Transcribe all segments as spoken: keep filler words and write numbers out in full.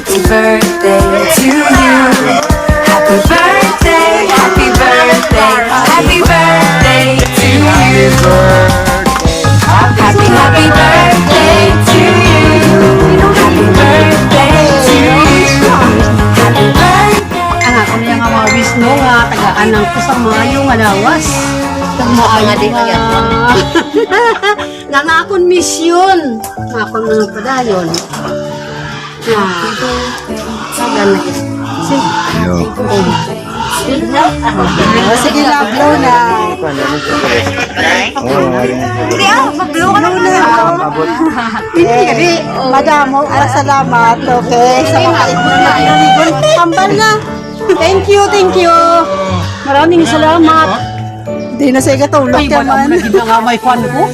Happy birthday to you. Happy birthday, happy birthday, happy birthday to you. Happy, happy birthday to you. Happy birthday to you. Happy birthday. Ang ako niya nga mga wish, no, nga tagaan ko sa maayo nga lawas. Sa maayo nga di nga, nga akon misyon, nga akon mga padayon. Ah, sagan na. Yo. Oh, sige na, blow na. Hindi ah, mag-blow ka na. Hindi, hindi. Madamo. Ah, salamat. Okay. Sa mga igon. Tambal na. Thank you, thank you. Maraming salamat. Di na siya katulog. Ay, wala mo na gid nga may kwan ko.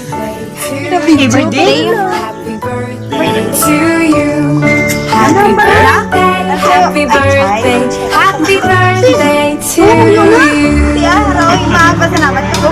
Every day. Happy birthday to you. Happy birthday, happy birthday, happy birthday to you. Tiya, Roy, magpasalamat ako.